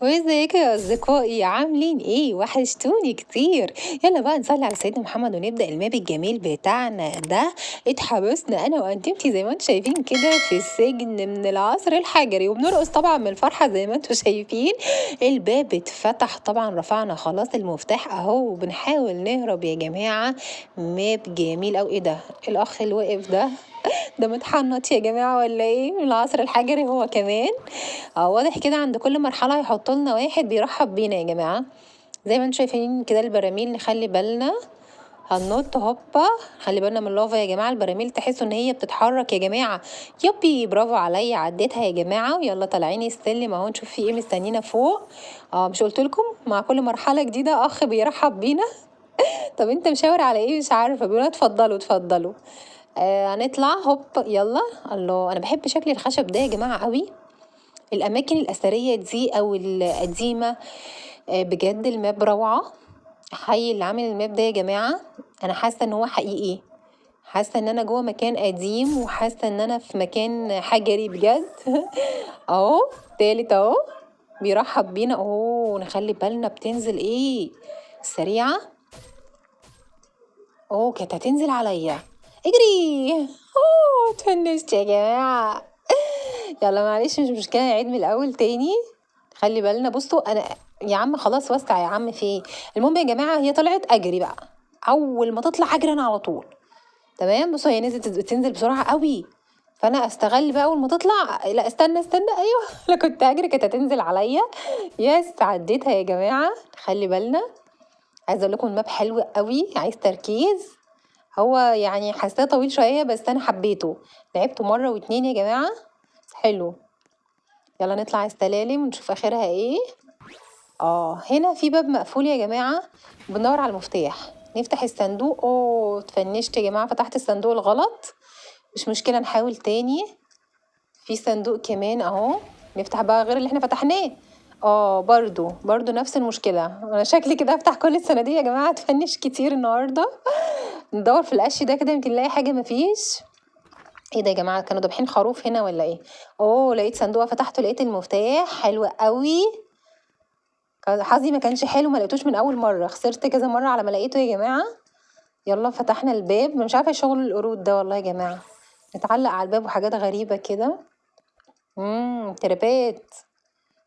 وازيكم يا اصدقائي؟ عاملين ايه؟ وحشتوني كتير. يلا بقى نصلي على سيدنا محمد ونبدا ال map الجميل بتاعنا ده. اتحبسنا انا وانتمتي زي ما انتم شايفين كده في السجن من العصر الحجري، وبنرقص طبعا من الفرحة زي ما انتم شايفين. الباب اتفتح طبعا، رفعنا خلاص المفتاح اهو، وبنحاول نهرب يا جماعة. map جميل اوي. ايه ده الاخ اللي واقف ده؟ ده متحنط يا جماعة ولا ايه؟ من العصر الحجري هو كمان. واضح كده عند كل مرحلة هيحطوا لنا واحد بيرحب بينا يا جماعة. زي ما انتم شايفين كده البراميل، نخلي بالنا هننط هوبا، خلي بالنا من اللافا يا جماعة. البراميل تحسوا ان هي بتتحرك يا جماعة. يبي برافو عليا، عديتها يا جماعة. ويلا طالعين السلم اهو، نشوف في ايه مستنينا فوق. مش قلت لكم مع كل مرحلة جديدة اخ بيرحب بينا؟ طب انت مشاور على ايه؟ مش عارفه. بيقولوا اتفضلوا اتفضلوا. هنطلع هوب يلا. الله، انا بحب شكل الخشب ده يا جماعة قوي. الاماكن الاثرية دي او القديمة، بجد ال map روعه. حي اللي عامل ال map ده يا جماعة، انا حاسه ان هو حقيقي، حاسه ان انا جوه مكان قديم، وحاسه ان انا في مكان حجري بجد. اهو تالت اهو بيرحب بينا. اوه نخلي بالنا بتنزل ايه سريعة. اوه كانت هتنزل عليا، اجري. اوه اتفنشت يا جماعة. يلا معلش مش مشكلة، نعيد من الاول تاني. خلي بالنا. بصوا انا يا عم خلاص وسع يا عم في ايه. المهم يا جماعة هي طلعت اجري بقى، اول ما تطلع اجري انا على طول. تمام. بصوا هي نزلت تنزل بسرعة قوي، فانا استغل بقى اول ما تطلع. لا استنى استنى، ايوه انا كنت اجري كانت هتنزل عليا. yes عديتها يا جماعة. خلي بالنا. عايزه اقول لكم ال map حلو قوي، عايز تركيز. هو حاساه طويل شوية بس انا حبيته، لعبته مرة واتنين يا جماعة، حلو. يلا نطلع السلالم ونشوف اخرها ايه. هنا في باب مقفول يا جماعة، بندور على المفتاح. نفتح الصندوق. اوه اتفنشت يا جماعة، فتحت الصندوق الغلط. مش مشكلة نحاول تاني. في صندوق كمان اهو، نفتح بقى غير اللي احنا فتحناه. برضو نفس المشكلة. انا شكلي كده هفتح كل الصناديق يا جماعة، اتفنش كتير النهاردة. ندور في القش ده كده يمكن نلاقي حاجة. مفيش. ايه ده يا جماعة، كانوا ذابحين خروف هنا ولا ايه؟ اوه لقيت صندوق فتحته، لقيت المفتاح. حلو قوي. حظي ما كانش حلو، ما لقيتوش من اول مرة، خسرت كذا مرة على ما لقيته يا جماعة. يلا فتحنا الباب. مش عارفه شغل القرود ده والله يا جماعة، نتعلق على الباب وحاجات غريبة كده. ترابات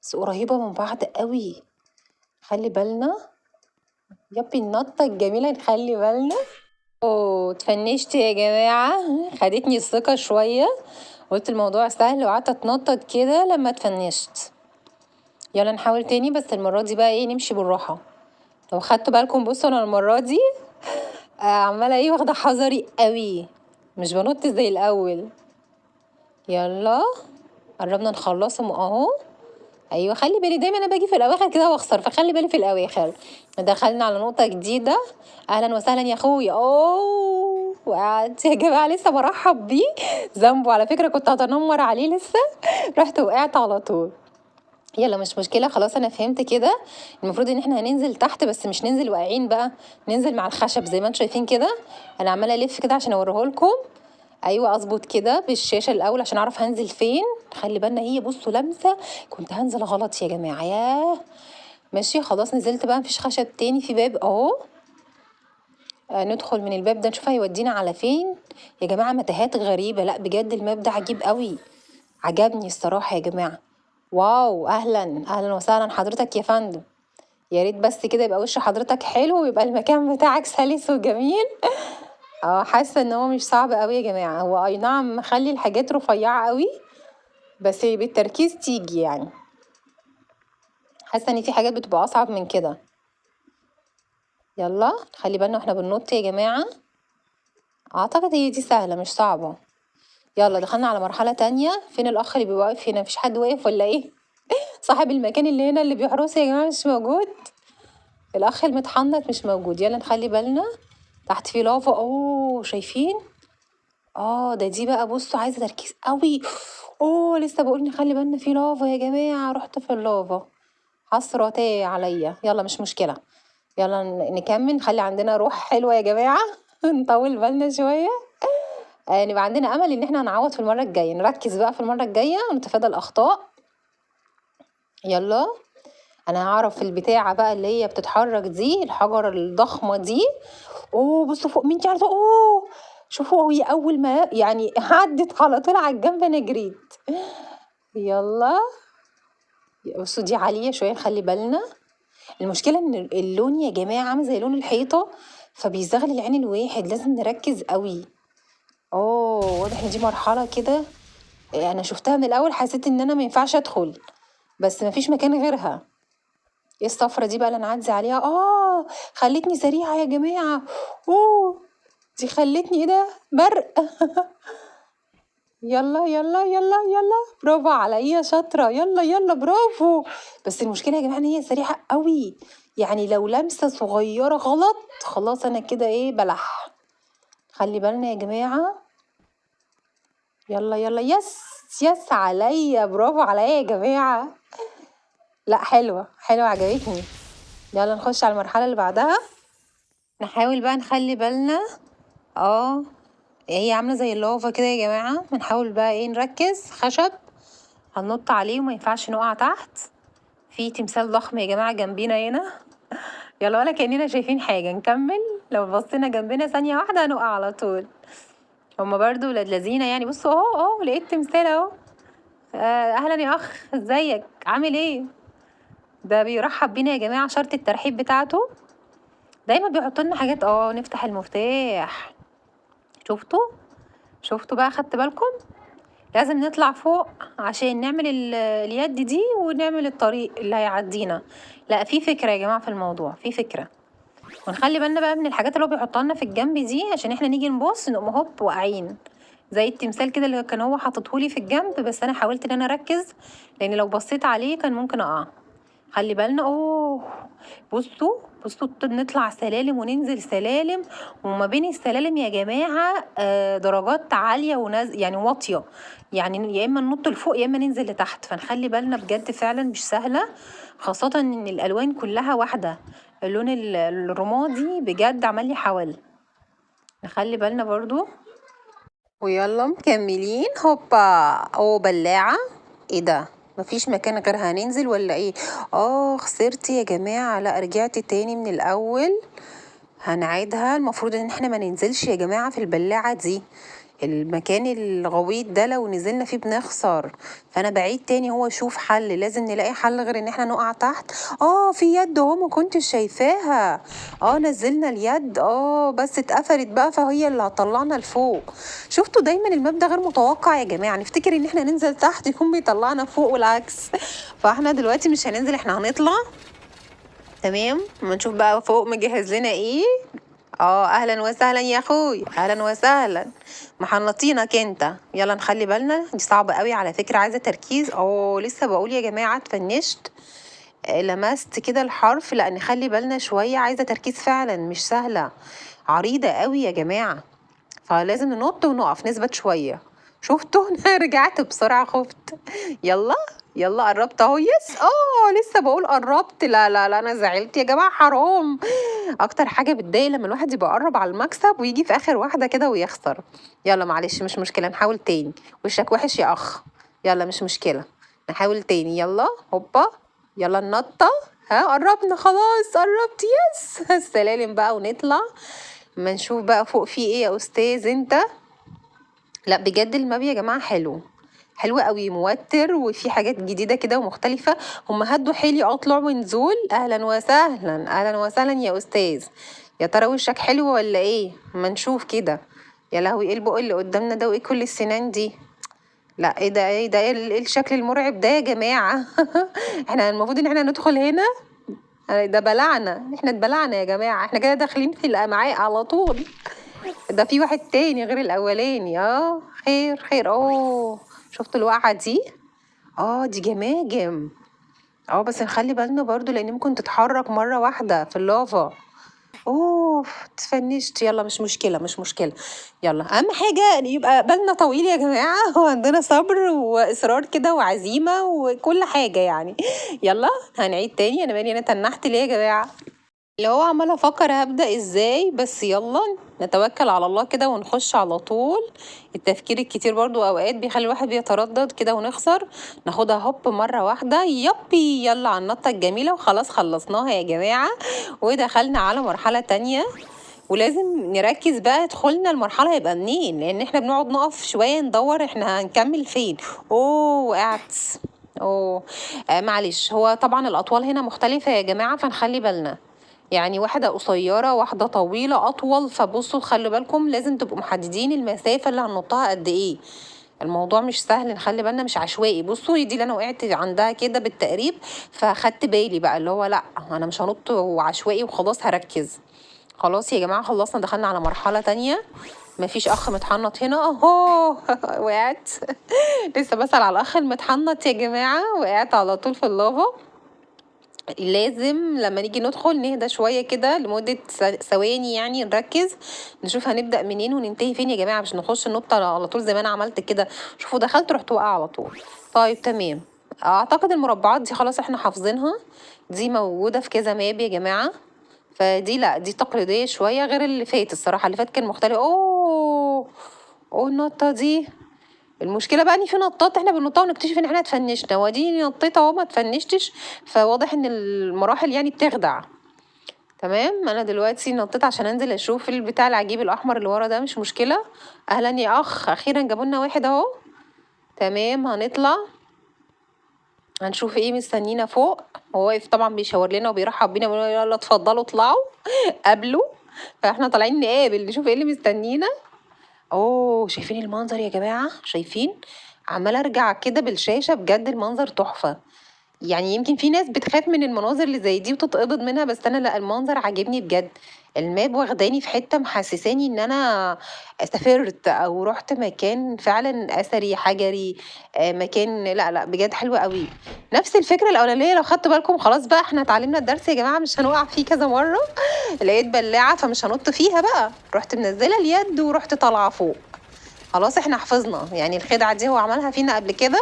بس قريبه من بعض قوي. خلي بالنا. يابي النطه الجميلة، نخلي بالنا. اوه اتفنشت يا جماعة، خدتني الثقة شوية، قلت الموضوع سهل وقعدت اتنطط كده لما اتفنشت. يلا نحاول تاني، بس المرة دي بقى ايه، نمشي بالراحة. لو خدتوا بالكم بصوا انا المرة دي، عمالة ايه، واخدة حذري قوي، مش بنط زي الأول. يلا قربنا نخلصهم اهو. ايوه خلي بالي، دايما انا باجي في الاواخر كده واخسر، فخلي بالي في الاواخر. دخلنا على نقطة جديدة. اهلا وسهلا يا اخويا. اوه وقعت يا جماعة، لسه برحب بيه. ذنبه على فكرة كنت هتنمر عليه لسه، رحت وقعت على طول. يلا مش مشكلة، خلاص أنا فهمت كده. المفروض إن إحنا هننزل تحت، بس مش ننزل واقعين بقى، ننزل مع الخشب زي ما انتم شايفين كده. أنا عمالة ألف كده عشان أوريهولكم. أيوة أظبط كده بالشاشة الأول عشان أعرف هنزل فين. خلي بالنا، هي بصوا لمسة، كنت هنزل غلط يا جماعة. ياه ماشي خلاص نزلت بقى، مفيش خشب تاني. في باب أهو، ندخل من الباب ده نشوف هيودينا على فين يا جماعة. متاهات غريبة، لا بجد الماب ده عجيب قوي، عجبني الصراحة يا جماعة. واو اهلا اهلا وسهلا حضرتك يا فندم. يا ريت بس كده يبقى وش حضرتك حلو ويبقى المكان بتاعك سلس وجميل. حاسه ان هو مش صعب قوي يا جماعة. هو اي نعم مخلي الحاجات رفيعة قوي، بس بالتركيز تيجي. حاسه ان في حاجات بتبقى اصعب من كده. يلا خلي بالنا واحنا بننط يا جماعة. اعتقد هي دي سهلة مش صعبة. يلا دخلنا على مرحلة تانية. فين الأخ اللي بيبقى واقف هنا؟ مفيش حد واقف ولا إيه؟ صاحب المكان اللي هنا اللي بيحرسه يا جماعة مش موجود. الأخ المتحنط مش موجود. يلا نخلي بالنا، تحت في لافا. أوه شايفين؟ ده دي بقى بصوا عايزة تركيز قوي. أوه لسه بقول نخلي بالنا في لافا يا جماعة، رحت في اللافا، حسرة عليا. يلا مش مشكلة، يلا نكمل، نخلي عندنا روح حلوة يا جماعة. نطول بالنا شوية، نبقى عندنا امل ان احنا هنعوض في المرة الجاية. نركز بقى في المرة الجاية ونتفادى الاخطاء. يلا انا هعرف البتاعه بقى اللي هي بتتحرك دي، الحجرة الضخمة دي. اوه بصوا فوق مني على طول. اوه شوفوا هي اول ما يعني عدت على طول على الجنب انا جريت. يلا بصوا دي عالية شوية، نخلي بالنا. المشكلة ان اللون يا جماعة عامل زي لون الحيطة، فبيزغلل العين الواحد، لازم نركز قوي. اوه واضح ان دي مرحلة كده انا شفتها من الاول، حسيت ان انا ما ينفعش ادخل، بس ما فيش مكان غيرها. ايه الصفرة دي بقى اللي انا عدي عليها؟ خلتني سريعة يا جماعة. اوه دي خلتني ايه ده، برق. يلا يلا يلا يلا، برافو عليا شاطرة، يلا يلا برافو. بس المشكلة يا جماعة ان هي سريعة قوي، يعني لو لمسة صغيرة غلط خلاص انا كده ايه بلح. خلي بالنا يا جماعة. يلا يلا، yes yes عليا، برافو عليا يا جماعة. لا حلوة حلوة، عجبتني. يلا نخش على المرحلة اللي بعدها. نحاول بقى نخلي بالنا. هي عاملة زي اللافا كده يا جماعة. بنحاول بقى ايه نركز. خشب هننط عليه وما ينفعش نقع تحت. في تمثال ضخم يا جماعة جنبينا هنا. يلا ولا كأننا شايفين حاجة، نكمل. لو بصينا جنبنا ثانية واحدة هنقع على طول. هما برضو ولاد لذينة يعني. بصوا اهو اهو، لقيت تمثال اهو. اهلا يا اخ، ازيك عامل ايه؟ ده بيرحب بينا يا جماعة، شرط الترحيب بتاعته دايما بيحط لنا حاجات. نفتح المفتاح. شفتوا؟ شفتوا بقى، خدت بالكم؟ لازم نطلع فوق عشان نعمل اليد دي ونعمل الطريق اللي هيعدينا. لا في فكرة يا جماعة في الموضوع، في فكرة. ونخلي بالنا بقى من الحاجات اللي هو بيحطها لنا في الجنب دي، عشان احنا نيجي نبص نقوم هوب واقعين، زي التمثال كده اللي كان هو حاططهولي في الجنب، بس انا حاولت ان انا اركز لان لو بصيت عليه كان ممكن اقع. خلي بالنا. بصوا بصوا، نطلع سلالم وننزل سلالم، وما بين السلالم يا جماعة درجات عالية يعني واطية، يعني يا إما ننط لفوق يا إما ننزل لتحت. فنخلي بالنا بجد، فعلا مش سهلة، خاصة إن الألوان كلها واحدة. اللون الرمادي بجد عمل لي حول. نخلي بالنا برضو. ويلا مكملين. هوبا، بلاعة. ايه ده؟ مفيش مكان غيرها، هننزل ولا ايه؟ خسرت يا جماعة. لا رجعت تاني من الاول، هنعيدها. المفروض ان احنا ما ننزلش يا جماعة في البلاعة دي، المكان الغويط ده لو نزلنا فيه بنخسر. فانا بعيد تاني، هو شوف حل، لازم نلاقي حل غير ان احنا نقع تحت. في يد اهو ما كنتش شايفاها. نزلنا اليد، بس اتقفلت بقى، فهي اللي هتطلعنا لفوق. شفتوا دايما المبدأ غير متوقع يا جماعة، نفتكر ان احنا ننزل تحت يكون بيطلعنا فوق والعكس. فاحنا دلوقتي مش هننزل، احنا هنطلع. تمام، اما نشوف بقى فوق مجهز لنا ايه. اهلا وسهلا يا اخوي، اهلا وسهلا، محنطينك انت. يلا نخلي بالنا، دي صعبة قوي على فكرة، عايزة تركيز. لسه بقول يا جماعة اتفنشت، لمست كده الحرف. لا نخلي بالنا شوية، عايزة تركيز فعلا، مش سهلة، عريضة قوي يا جماعة، فلازم ننط ونقف نثبت شوية. شفتوا؟ انا رجعت بسرعة، خفت. يلا يلا، قربت اهو. يس، لسه بقول قربت. لا لا لا، انا زعلت يا جماعة، حرام. اكتر حاجة بتضايق لما الواحد يبقى قرب على المكسب ويجي في اخر واحدة كده ويخسر. يلا معلش مش مشكلة، نحاول تاني. وشك وحش يا اخ، يلا مش مشكلة، نحاول تاني. يلا هوبا، يلا النطة. ها قربنا خلاص، قربت. يس، السلالم بقى ونطلع. ما نشوف بقى فوق في ايه يا استاذ انت. لا بجد الماب يا جماعة حلو، حلو قوي، موتر، وفي حاجات جديدة كده ومختلفة. هم هدوا حيلي اطلع ونزول. اهلا وسهلا، اهلا وسهلا يا استاذ. يا ترى وشك حلو ولا ايه؟ ما نشوف كده. يا لهوي، ايه البق اللي قدامنا ده، وايه كل السنان دي؟ لا ايه ده، ايه ده، ايه الشكل المرعب ده يا جماعة؟ احنا المفروض ان احنا ندخل هنا. ده بلعنا، احنا اتبلعنا يا جماعة، احنا كده داخلين في الامعاء على طول. ده في واحد تاني غير الاولاني. خير خير. شفتوا الوقعة دي؟ دي جماجم. بس نخلي بالنا برضو لان ممكن تتحرك مرة واحدة في اللافا. اتفنشت. يلا مش مشكلة، مش مشكلة. يلا اهم حاجة ان يبقى بالنا طويل يا جماعة، وعندنا صبر واصرار كده وعزيمة وكل حاجة يعني. يلا هنعيد تاني. انا مالي، انا تنحت ليه يا جماعة؟ اللي هو عمالة افكر هبدأ ازاي، بس يلا نتوكل على الله كده ونخش على طول. التفكير الكتير برضو اوقات بيخلي الواحد بيتردد كده ونخسر. ناخدها هوب مرة واحدة، يابي يلا على النطة الجميلة، وخلاص خلصناها يا جماعة ودخلنا على مرحلة تانية. ولازم نركز بقى دخولنا المرحلة هيبقى منين، لان احنا بنقعد نقف شوية ندور احنا هنكمل فين. اوه وقعت، اوه معلش. هو طبعا الاطوال هنا مختلفة يا جماعة، فنخلي بالنا، يعني واحدة قصيرة واحدة طويلة أطول، فبصوا خلوا بالكم لازم تبقوا محددين المسافة اللي هننطها قد إيه. الموضوع مش سهل، نخلي بالنا مش عشوائي. بصوا دي اللي أنا وقعت عندها كده بالتقريب، فخدت بالي بقى اللي هو لأ أنا مش هنط وعشوائي وخلاص، هركز. خلاص يا جماعة خلصنا، دخلنا على مرحلة تانية. مفيش أخ متحنط هنا أهو وقعت لسه بسأل على الأخ المتحنط يا جماعة، وقعت على طول في اللافا. لازم لما نيجي ندخل نهدى شوية كده لمدة ثواني، يعني نركز نشوف هنبدأ منين وننتهي فين يا جماعة، مش نخش النط على طول زي ما أنا عملت كده. شوفوا دخلت رحت واقعة على طول. طيب تمام، أعتقد المربعات دي خلاص احنا حافظينها، دي موجودة في كذا map يا جماعة، فدي لا دي تقليدية شوية غير اللي فات. الصراحة اللي فات كان مختلف. أوه أوه النطة دي، المشكلة بقى إن في نطات إحنا بننطها ونكتشف إن إحنا اتفنشنا، ودي نطيت أهو ما اتفنشتش، فواضح إن المراحل يعني بتخدع. تمام، أنا دلوقتي نطيت عشان أنزل أشوف البتاع العجيب الأحمر اللي ورا ده، مش مشكلة. أهلا يا أخ، أخيرا جابوا لنا واحد أهو. تمام، هنطلع هنشوف إيه مستنينا فوق. هو واقف طبعا بيشاور لنا وبيرحب بينا وبيقول يلا اتفضلوا اطلعوا قابلوا، فاحنا طالعين نقابل نشوف ايه اللي مستنينا. اوه شايفين المنظر يا جماعة؟ شايفين؟ عمالة ارجع كده بالشاشة، بجد المنظر تحفة. يعني يمكن في ناس بتخاف من المناظر اللي زي دي وتتقبض منها، بس انا لا، المنظر عاجبني بجد. ال map واخداني في حتة محسساني ان انا سافرت او رحت مكان فعلا اثري حجري، مكان لا لا بجد حلو قوي. نفس الفكرة الاولانية لو خدتوا بالكم. خلاص بقى احنا اتعلمنا الدرس يا جماعة، مش هنقع فيه كذا مرة. لقيت بلاعة فمش هنط فيها بقى، رحت منزلة اليد ورحت طالعة فوق. خلاص احنا حفظنا يعني الخدعة دي، هو عملها فينا قبل كده.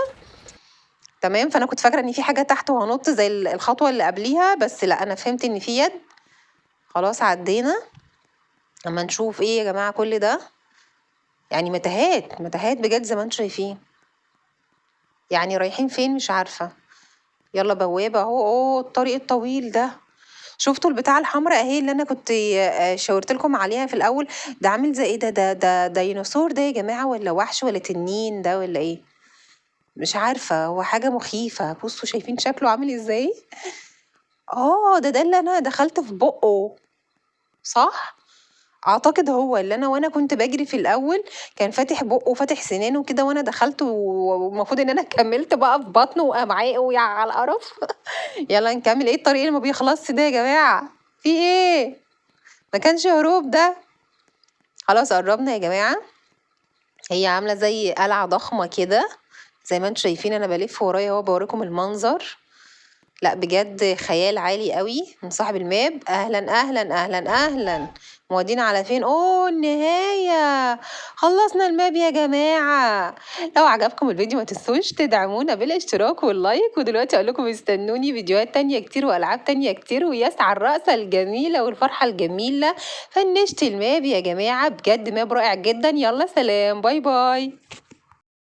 تمام، فانا كنت فاكرة ان في حاجة تحت وهنط زي الخطوة اللي قبليها، بس لا انا فهمت ان في يد. خلاص عدينا. اما نشوف ايه يا جماعة كل ده، يعني متاهات متاهات بجد زي ما انتم شايفين. يعني رايحين فين مش عارفة. يلا بوابة اهو. اوه الطريق الطويل ده، شفتوا البتاعة الحمراء اهي اللي انا كنت شاورت لكم عليها في الاول؟ ده عامل زي ايه ده؟ ده ديناصور ده يا جماعة، ولا وحش، ولا تنين ده، ولا ايه؟ مش عارفة، هو حاجة مخيفة. بصوا شايفين شكله عامل ازاي؟ ده اللي انا دخلت في بقه صح؟ اعتقد هو اللي انا وانا كنت بجري في الاول كان فاتح بقه وفاتح سنانه كده، وانا دخلت والمفروض ان انا كملت بقى في بطنه وامعائه ويا على القرف. يلا نكمل. ايه الطريق اللي ما بيخلصش ده يا جماعه؟ في ايه؟ ما كانش هروب ده. خلاص قربنا يا جماعه. هي عامله زي قلعه ضخمه كده زي ما انتم شايفين، انا بلف ورايا اهو بوريكم المنظر. لا بجد خيال عالي قوي من صاحب ال map. اهلا اهلا اهلا اهلا. مودينا على فين؟ اوه النهاية، خلصنا ال map يا جماعة. لو عجبكم الفيديو ما تنسوش تدعمونا بالاشتراك وال like. ودلوقتي اقول لكم استنوني فيديوهات تانية كتير والعاب تانية كتير، ويسعى الرقصة الجميلة والفرحة الجميلة. فنشت ال map يا جماعة، بجد map رائع جدا. يلا سلام، bye bye.